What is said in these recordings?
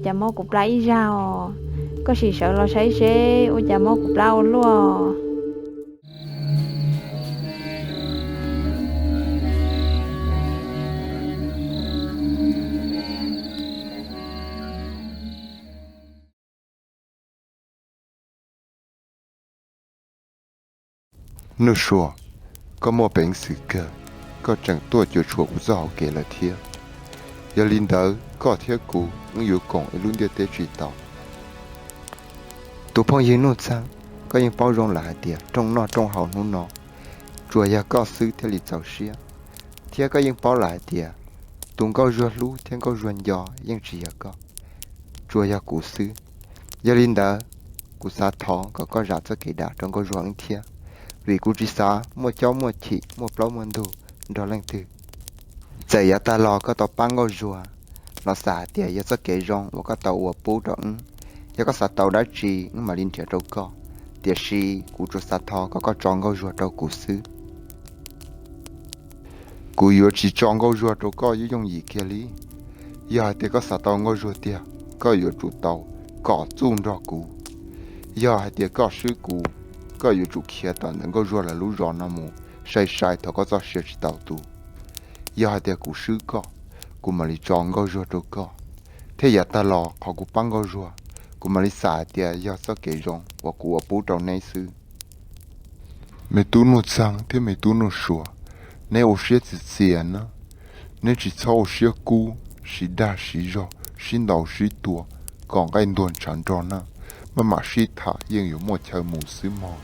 cas mob kuv plab ib zag os. Koj sim sawv los saib seb ua cas mob kuv plab ua luaj. Nuj Sua, koj muaj peev xwm kawg, koj tseem tuaj cuam tshuam kuv txoj hauv kev lawm thiab. Yog li ntawd koj thiab kuv wb yuav koom ib lub ntiaj teb tsis tau. Tus phooj ywg Nuj Txeeg, koj yeej paub zoo lawm hais tias rooj noj rooj haus hnub no tsuas yog koj xwb thiaj li txaus siab, thiab koj yeej paub lawm hais tias tus nkauj Zuag hlub thiab nkauj Zuag nco yeej tsis yog koj, tsuas yog kuv xwb. Yog li ntawd, kuv xav thov kom koj zam txoj kev dam rau nkauj Zuag wb thiab, vim kuv tsis xav muaj caub muaj chim muaj plaub muaj ntug nrog leej twg. Txawm yav tag los koj tau pab nkauj Zuag los xav hais tias yog txoj kev zoo uas koj tau ua pub rau wb. Yog koj xav tau dab tsi wb mam li nrhiav rau koj, tiam sis kuv tsuas xav thov kom koj tso nkauj Zuag rau kuv xwb. Kuv yuav tsis tso nkauj Zuag rau koj yooj yooj yim kiag li. Yog hais tias koj xav tau nkauj Zuag tiag, koj yuav tsum tau kom txuj nrog kuv. Yog hais tias koj swb kuv, koj yuav tsum khiav tom ntawm nkauj Zuag lawv lub zos no mus sai sai thaum koj txoj sia tsis tau tu. Yog hais tias kuv swb koj, kuv mam li tso nkauj Zuag rau koj, thiab yav tag los qhov kuv pab nkauj Zuag, kuv mam li xav hais tias yog txoj kev zoo uas kuv ua pub rau neb xwb. Me tub Nuj Txeeg thiab me tub Nuj Sua, neb ua siab txias txias na, neb tsis txhob ua siab kub, siv dag siv zog, sib ntaus sib tua kom nqaij ntuag ntshav nrog na, maj mam sib tham yeej yuav muaj chaw mus xwb mog.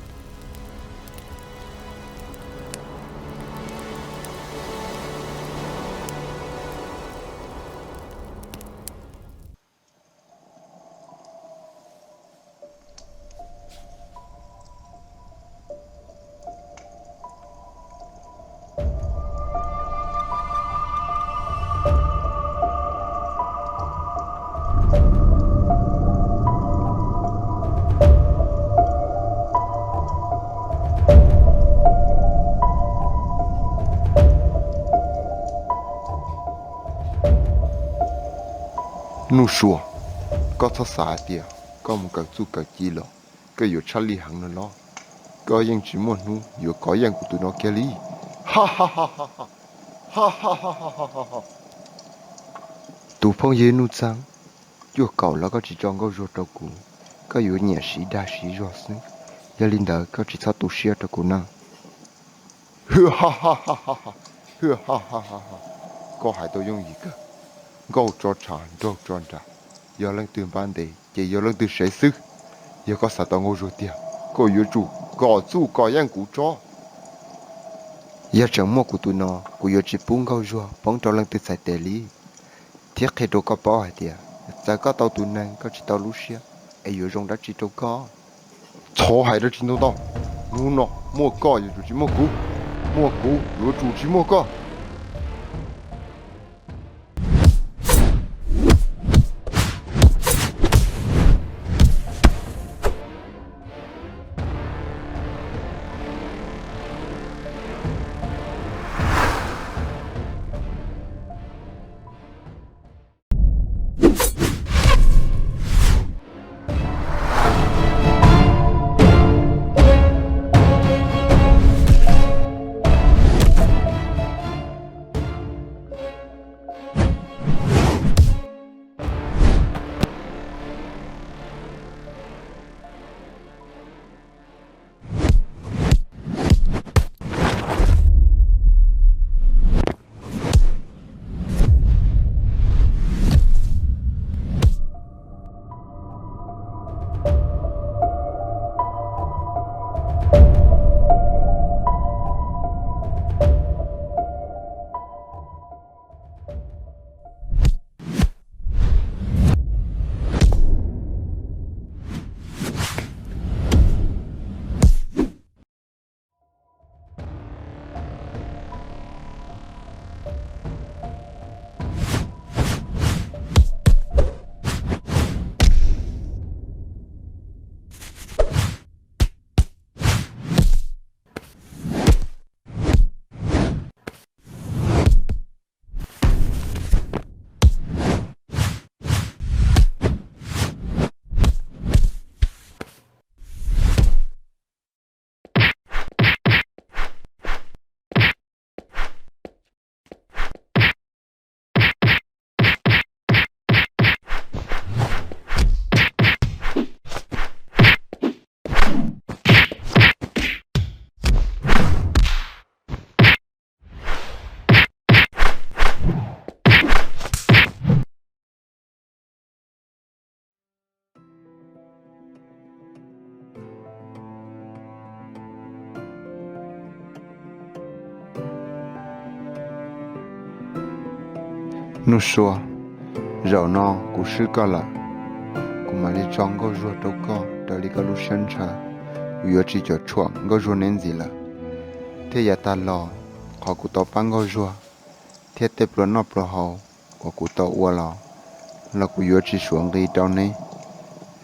Nuj Sua, koj txhob xav hais tias koj mus kawm txuj kawm ci los koj yuav tshaj lij heev no los. Koj yeej tsis muaj hnub yuav kov yeej kuv tus no kiag li. Tus phooj ywg Nuj Txeeg, cuaj kaum los koj tsis tso nkauj Zuag rau kuv, koj yuav nyiam siv dag siv zog xwb. Yog li ntawd koj tsis txhob tu siab rau kuv na. Koj hais tau yooj yim kawg, nkauj tso tshav nraug tso nram, yog leej twg npab ntev ces yog leej twg sev xwb. Yog koj xav tau nkauj Zuag tiag, koj yuav tsum kom txuj kom yeej kuv tso. Yog tseem muaj kuv tus no, kuv yuav tsis pub nkauj Zuag poob rau leej twg txhais tes li. Thiab qhia rau koj paub hais tias, txawm koj tau tus neeg koj tsis tau lub siab, es yuav zoo dab tsi rau koj? Txhob hais dab tsi ntau ntau. Hnub no muaj koj yuav tsum tsis muaj kuv, muaj kuv yuav tsum tsis muaj koj. Nuj Sua, zaum no kuv swb koj lawm, kuv mam li tso Nkauj Zuag rau koj raws li koj lub siab ntshaw. Kuv yuav tsis cuam tshuam Nkauj Zuag neb ntxiv lawm, thiab yav tag los qhov kuv tau pab Nkauj Zuag thiab tej pluas noj pluas haus uas kuv tau ua los, los kuv yuav tsis suav nqi rau neb,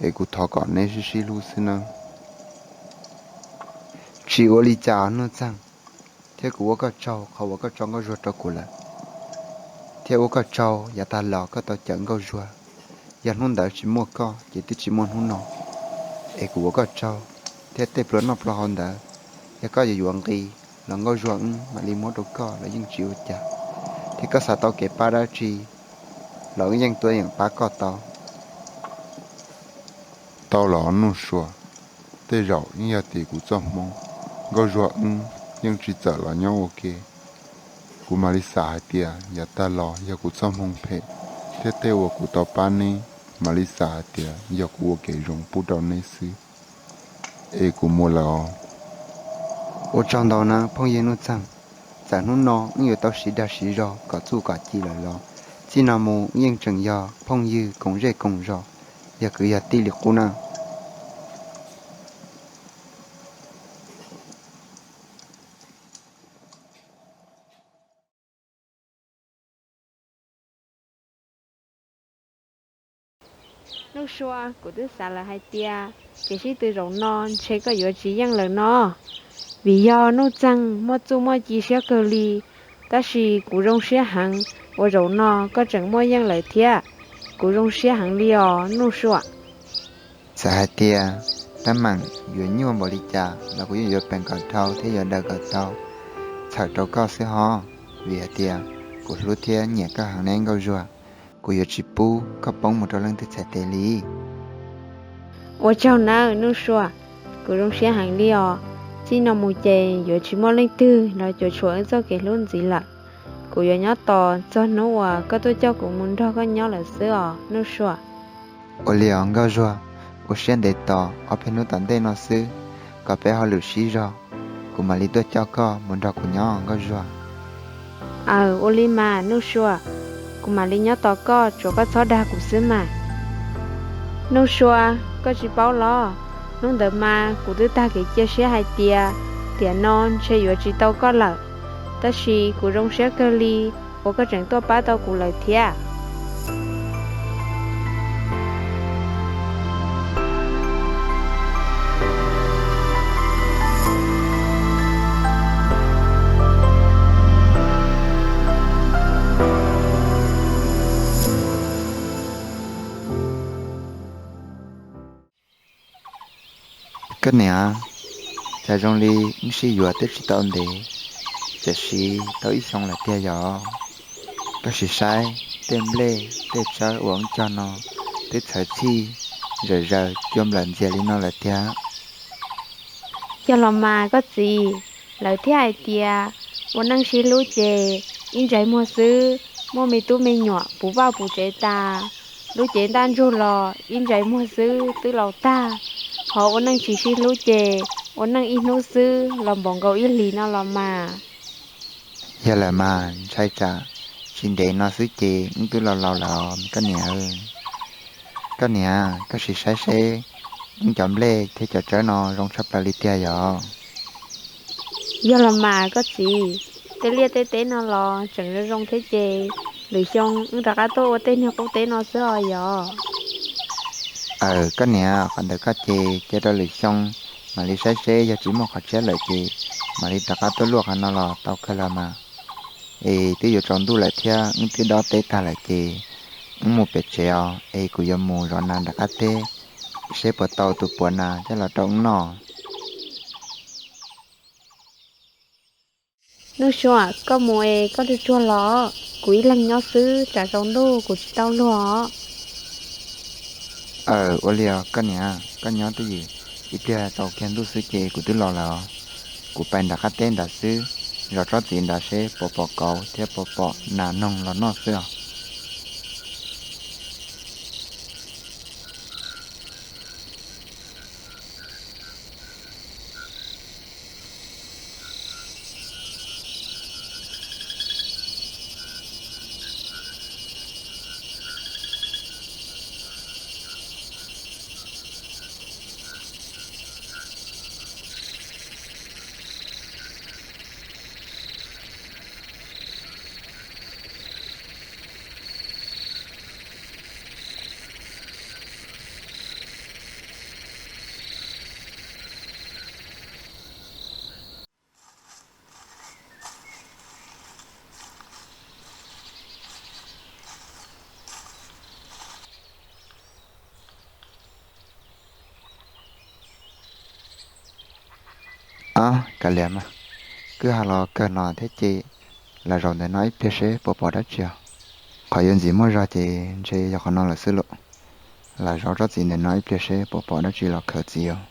es kuv thov kom neb sib sib hlub xwb nawb. Tsis ua li cas Nuj Txeeg, thiab kuv ua koj tsaug qhov uas koj tso Nkauj Zuag rau kuv lawm, thiab ua koj tsaug yav tag los koj tau cawm Nkauj Zuag. Yog hnub ntawd tsis muaj koj ces twb tsis muaj hnub no, es kuv ua koj tsaug, thiab tej pluas noj pluas haus ntawd, yog koj yuav yuav nqi los Nkauj Zuag wb mam li muab rau koj los yeej tsis ua cas, thiab koj xav tau kev pab dab tsi los wb yeej tuaj yeem pab koj tau. Tau los Nuj Sua, tej zaum yeej yog tim kuv txoj hmoo, Nkauj Zuag wb yeej tsis txawm los nyob ua ke. Kuv mam li xav hais tias yav tag los yog kuv txoj hmoo phem, thiab tej uas kuv tau pab neb, mam li xav hais tias yog kuv ua kev zoo pub rau neb xwb. Es kuv mus lawm os. Ua tsaug ntau na phooj ywg Nuj Txeeg, txawm hnub no wb yuav tau siv dag siv zog kom txuj kom ci lawm los, txij no mus wb yeej tseem yog phooj ywg koom zej koom zos, yog kwv yog tij li qub na. Nuj Sua, kuv twb xav lawm hais tias kev sib tw zaum no ntshe koj yuav tsis yeej lawm no, vim yog Nuj Txeeg muaj txuj muaj ci siab kawg li, tab sis kuv zoo siab heev uas zaum no koj tseem muaj yeej lawm thiab. Kuv zoo siab heev li os Nuj Sua. Txawm hais tias teeb meem yuav nyuaj npaum li cas los kuv yeej yuav peem kom dhau thiab yuav daws kom tau txhawm rau koj xwb hos, vim hais tias kuv hlub thiab nyiam koj heev ne Nkauj Zuag. Kuv yuav tsis pub koj poob mus rau leej twg txhais tes li. Ua tsaug nawb Nuj Sua, kuv zoo siab heev li os. Txij no mus ces yuav tsis muaj leej twg los cuam tshuam wb txoj kev hlub ntxiv lawm. Kuv yuav nyob tos txog hnub uas koj tuaj coj kuv mus nrog koj nyob lawm xwb os Nuj Sua. Ua li os Nkauj Zuag, ua siab ntev tos ob peb hnub tom ntej no xwb, kom peb hauj lwm sib zog, kuv mam li tuaj coj koj mus nrog kuv nyob Nkauj Zuag. Aws, ua li mas Nuj Sua, kuv mam li nyob tos koj, tsuas koj txhob dag kuv xwb mas. Nuj Sua, koj tsis paub los, hnub ntawd mas kuv twb tag kev cia siab hais tias tiam no ntshe yuav tsis tau koj lawm, tab sis kuv zoo siab kawg li uas koj tseem tuaj pab tau kuv lawm thiab. Koj niam, cas zoo li wb sib yuav twb tsis tau ntev, tiam sis tau ib xyoo lawm tiag yog? Koj sim saib tej nplej tej tsawb uas wb cog no twb txhawv txhij zawm zaws cua nplawm ntxias li no lawm tiag. Yog los mas koj txiv, lawv thiaj hais tias ua neej sib hlub ces ib ntsais muag xwb, muaj me tub me nyuam puv vaj puv tsev tas, lub cev ntaj ntsug los ib ntsais muag xwb twb laus tag, ho ua neej tsis sib hlub ces ua neej ib hnub xwb los npaum nkaus ib hlis no los mas. Yog lawm mas ntshai tsam tsis ntev no xwb ces wb twb los laus lawm os koj niam. Koj niam, koj sim saib seb wb cov nplej thiab cov tsawb no zoo tshaj plaws li tiag yog? Yog los mas koj txiv, tej liaj tej teb no los tseem zoo zoo thiab ces lwm xyoo wb rov qab tuaj ua tej niag qub teb no xwb os yog? Aws koj niam, qhov ntawd koj ces cia rau lwm xyoo mam li saib seb, yog tsis muaj qhov tshiab lawm ces mam li rov qab tuaj luaj qhov no los tau kawg los mas. Es twb yuav tsaus ntuj lawm thiab wb twb dob teb tag lawm ces wb mus pem tsev os, es kuv yuav mus zov nas nram qab teb seb puas tau tus puav nas coj los rau wb noj. Nuj Sua, koj mus es koj tsuag tsuag los, kuv ib leeg nyob xwb tsam tsaus ntuj kuv tsis tau luag os. Aws, ua li os koj niam, koj nyob twj ywm, ib pliag tsaus kiag ntuj xwb ces kuv twb los lawm os. Kuv pais nram qab teb nrad xwb, zov tsob txiv nrad seb puas pom kauv thiab puas pom nas noog los noj xwb os. Ab, kav liam mas, kwj ha los kawg no thiab ces lam zaum ntawm no ib pliag seb puas pom dab tsi os. Qhov yuav ntxiv muaj zog ces ntshe yog qhov no lawm xwb lauj. Lam zaum tsob txiv ntawm no ib pliag seb puas pom dab tsi los khaws txiv os.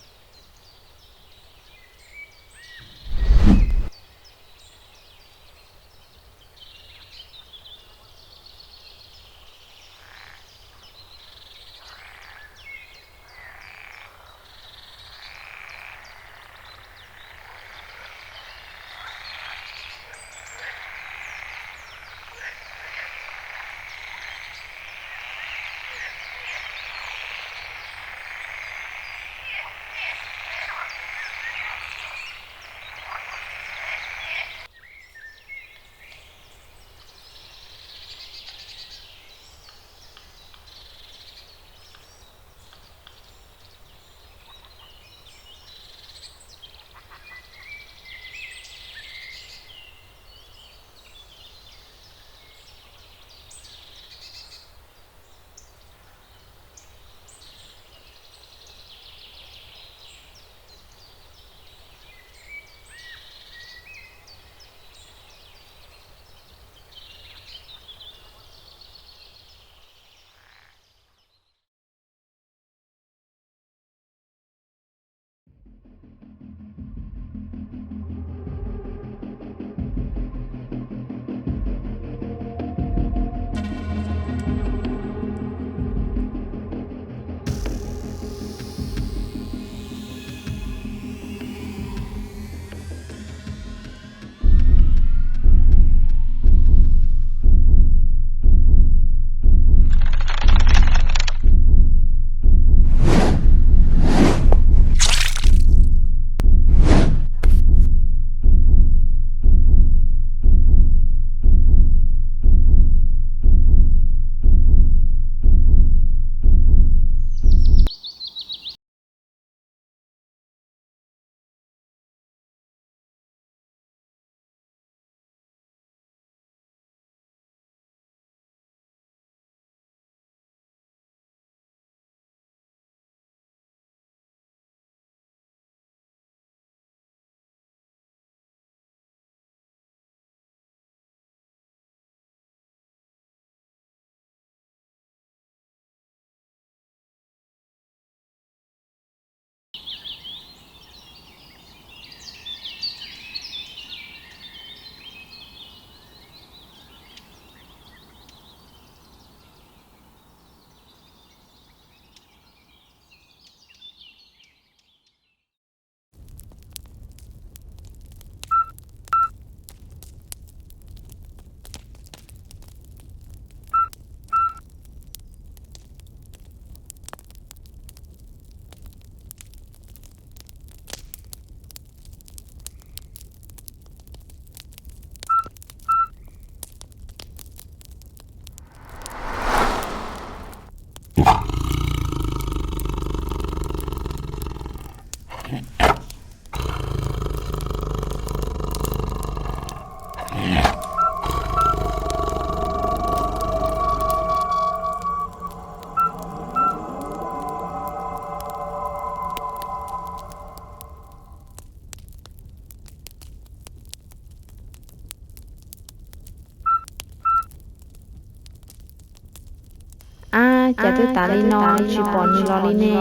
Ab, cas twb tav li no tsis pom nws los li ne?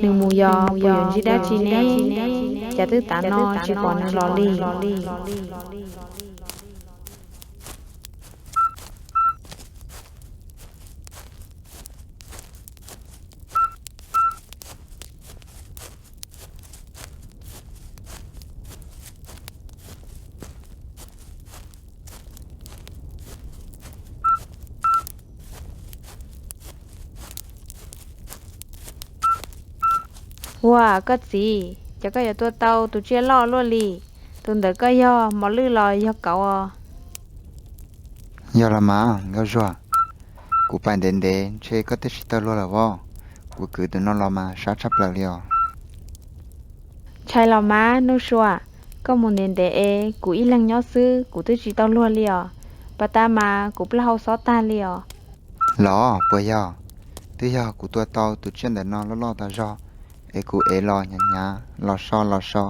Nws mus yos puas yuav ntsib dab tsi ne? Cas twb tav no tsis pom nws los li. Ua koj txiv, cas koj yuav tua tau tus tsiaj loj luaj li? Tus ntawd koj yog mos lwj los yog kauv os? Yog los mas Nkauj Zuag, kuv pais ntev ntev ntshe koj twb tsis tau luag lawm as. Kuv kwv tus no los mas sab tshaj plaws li os. Ntshai los mas Nuj Sua, koj mus ntev ntev es kuv ib leeg nyob xwb kuv twb tsis tau luag li os. Pas tas mas kuv plaub hau xob tag li os. Los puas yog? Twb yog kuv tua tau tus tsiaj ntawm no loj loj tas zog, es kuv ev los hnyav hnyav los so los so,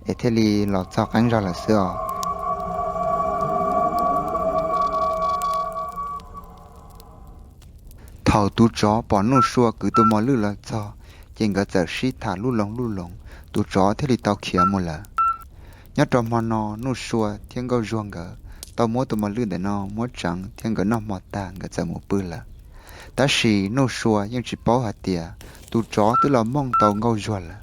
es thiaj li los txog qeeb zog lawm xwb os. Thaum tus tsov pom Nuj Sua kwv tus mos lwj los txog, ces nkawd txawm sib tham lub loos lub loos, tus tsov thiaj li tau khiav mus lawm. Nyob rau hmo no Nuj Sua thiab Nkauj Zuag nkawd tau muab tus mos lwj ntawm no muab tseev thiab nkawd noj hmo tag nkawd txawm mus pw lawm. Tab sis Nuj Sua yeej tsis paub hais tias tus tsov twb los mooj tau Nkauj Zuag lawm.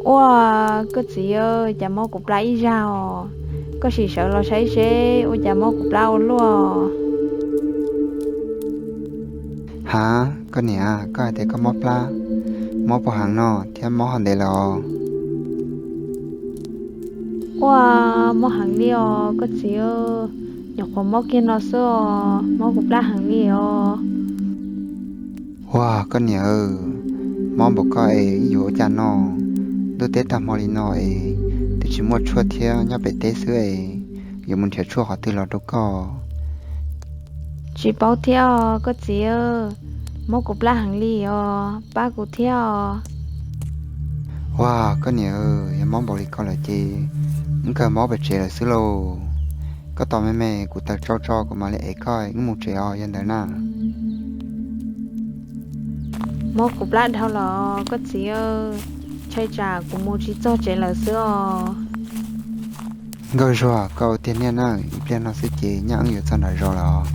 Ua, koj txiv, cas mob kuv plab ib zag os. Koj sim sawv los saib seb ua cas mob kuv plab ua luaj. Ha, koj niam, koj hais tias koj mob plab, mob puas heev no thiab mob ho ntev lawm os? Ua, mob heev li os koj txiv, nyuam qhuav mob kiag no xwb os, mob kuv plab heev li os. Ua, koj niam, mob npaum koj es yuav ua cas no? Ntuj teb tag hmo li no es twb tsis muaj tshuaj thiab, nyob pem teb xwb es yuav mus nrhiav tshuaj qhov twg los rau koj? Tsis paub thiab os koj txiv, mob kuv plab heev li os, pab kuv thiab os. Ua, koj niam, yog mob npaum li koj lawm ces wb kawg mob pem tsev lawm xwb lauj. Koj tos me me kuv taws tsau tso kuv mam li ev koj wb mus tsev os yog ntawd na. Mob kuv plab dhau los koj txiv, ntshai tsam kuv mus tsis txog tsev lawm xwb os. Nkauj Zuag, koj ua tiag niaj na, ib pliag no xwb ces nyab wb yuav txog nram zos lawm os.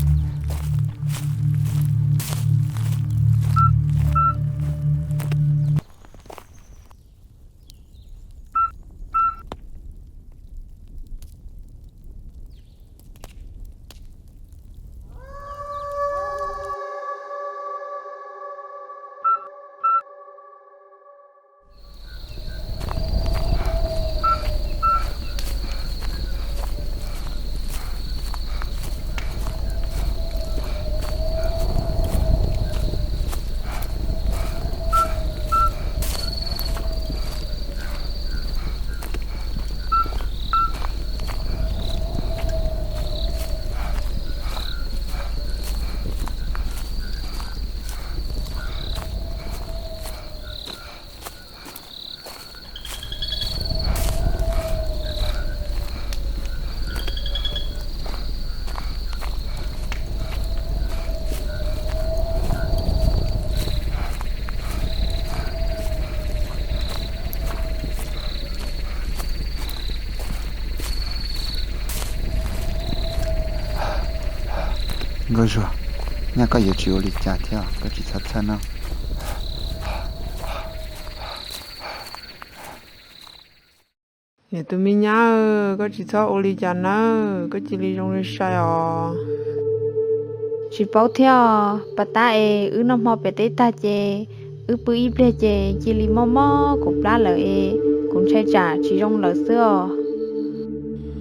Nkauj Zuag, nyab koj yuav tsis ua li cas thiab, koj tsis txhob txhawj nawb. Niam tus me nyab, koj tsis txhob ua li cas nawb, koj cia li zoo li sai os. Tsis paub thiab os, pas tab es wb noj hmo pem teb tag ces wb pw ib pliag ces cia li mob mob kuv plab lawm es kuv ntshai tsam tsis zoo lawm xwb os.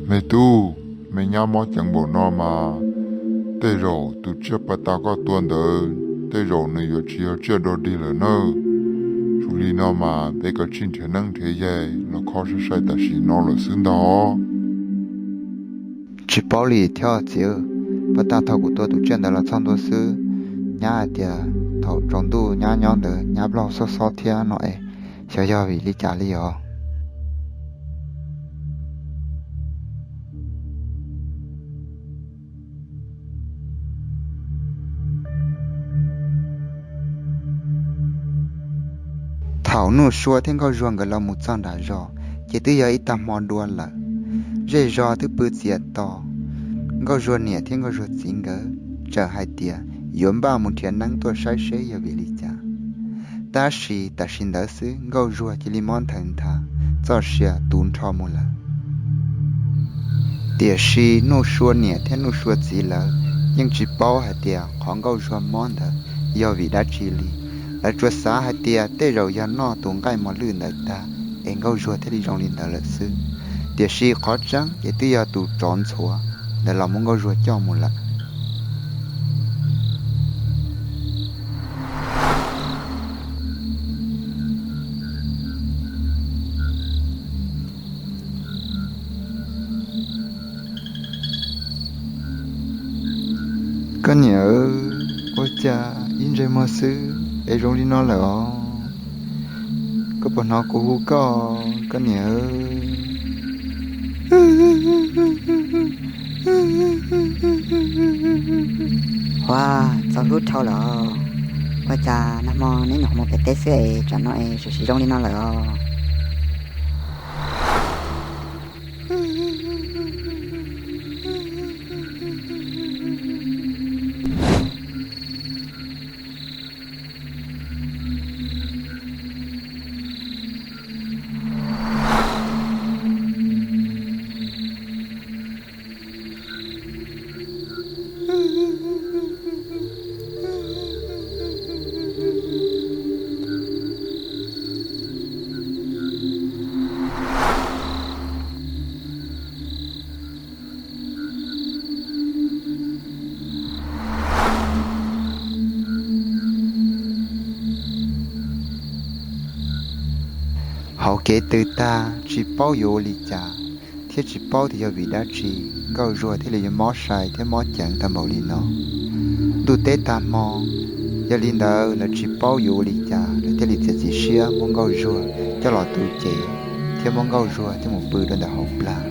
Me tub, me nyab mob ceev npaum no mas tej zaum tus tsiaj pas tas koj tua ntawd tej zaum nws yuav tsis yog tsiaj dog dig lawm nawb. Zoo li no mas peb kav tsij nrhiav neeb nrhiav yaig los kho sai sai tam sim no lawm xwb ntag. Tsis paub li thiab txiv, pas tas thaum kuv tua tus tsiaj ntawd los txog ntua xwb, nyab hais tias thaum tsaus ntuj nyab nyob ntawd nyab plaub hau xob xob thiab no es, xyov yog vim li cas li os. Thaum Nuj Sua thiab Nkauj Zuag nkawd los mus txog nram zos, ces twb yog ib tag hmo dua lawm. Zej zos twb pw txias to. Nkauj Zuag niam thiab Nkauj Zuag txiv nkawd txawm hais tias yuav npaj mus nrhiav neeb tuaj saib seb yog vim li cas. Tab sis tam sim ntawd xwb Nkauj Zuag cia li mob nthawv nthav, txoj sia tu nrho mus lawm. Tiam sis Nuj Sua niam thiab Nuj Sua txiv lawv yeej tsis paub hais tias qhov Nkauj Zuag mob ntawd yog vim dab tsi li. Lawv tsuas xav hais tias tej zaum yog noj tus nqaij mos lwj ntawd tag es Nkauj Zuag thiaj li zoo li ntawd lawm xwb. Tiam sis qhov tseeb ces twb yog tus tsov ntxhuav ntawd los muab Nkauj Zuag coj mus lawm. Koj niam, ua cas ib ntsais muag xwb es zoo li no lawm os? Koj puas hnov kuv hu koj, koj niam? Huab, txaus hlub dhau lawm. Ua cas nag hmo neb nyuam qhuav mus pem teb xwb es tsam no es tseem zoo li no lawm os? Hauv kev tws tag tsis paub yuav ua li cas, thiab tsis paub tias yog vim dab tsi Nkauj Zuag thiaj li yuav mob sai thiab mob ceev tag npaum li no. Ntuj teb tag hmo, yog li ntawd lawv tsis paub yuav ua li cas lawv thiaj li txiav txim siab muab Nkauj Zuag coj los tu cev, thiab muab Nkauj Zuag coj mus pw rau ntawm hauv plag.